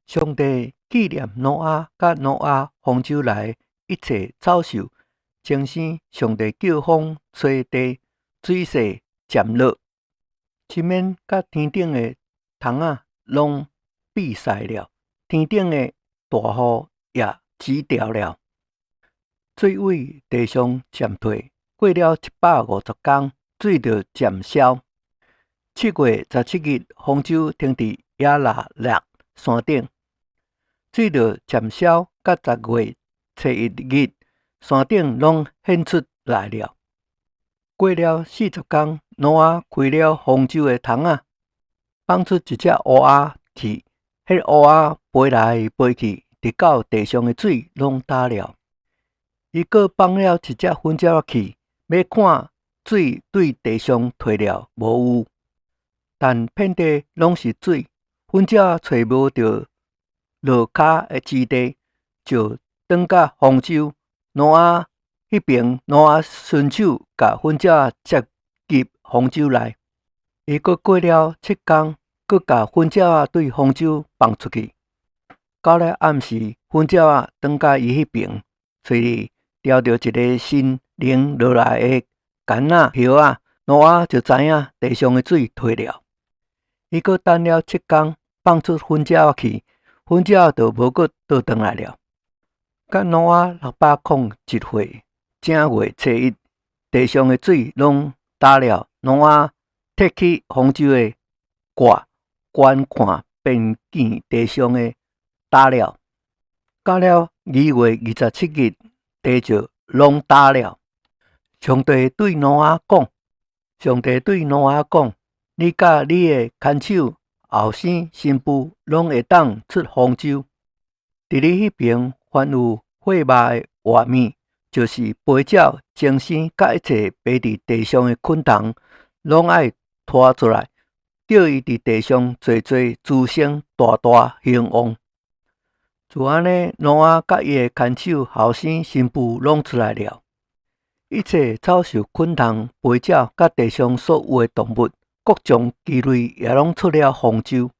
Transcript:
上帝紀念挪亞佮挪亞方舟內一切走獸，鐘聲，上帝叫風吹地，水勢漸落，這面佮天頂的窗仔攏閉塞了，天頂的大雨也止掉了。水對地上漸退，過了150工，水就漸消。7月17日，方舟停佇亞拉臘山頂，水就漸消，到10月初1日，山頂攏顯出來了。過了40工，挪亞開了方舟的窗仔，放出一隻烏鴉去，彼個烏鴉飛來飛去，直到地上的水攏焦了。伊閣放了一隻粉鳥仔去，欲看水對地上退了無有，但遍地攏是水，粉鳥仔揣無著落跤的之地，就轉到方舟。挪亞彼爿，挪亞伸手共粉鳥仔接入方舟內。伊閣過了7工，閣共粉鳥仔對方舟放出去。到了暗時，粉鳥仔轉到伊彼爿，喙裡叼著一个新零落來的稈仔葉仔，挪亞就知影地上的水退了。伊閣等了七工，放出粉鳥仔去，粉鳥仔就無閣倒轉來了。到挪亞601歲，正月初一，地上的水攏焦了。挪亞撤去方舟的蓋，觀看，便見地上的焦了。到了2月27日，地就攏焦了。上帝對挪亞講：上帝對挪亞講，你佮你的牽手、後生、新婦攏會當出方舟。佇你彼爿，凡有血肉的活物，就是飛鳥、精生佮一切爬佇地上的昆蟲，攏愛拖出來，叫伊佇地上濟濟滋生，大大興旺。就按呢，挪亞佮伊的牽手、後生、新婦攏出來了。一切走獸、昆蟲、飛鳥，佮地上所有的動物，各種其類，也攏出了方舟。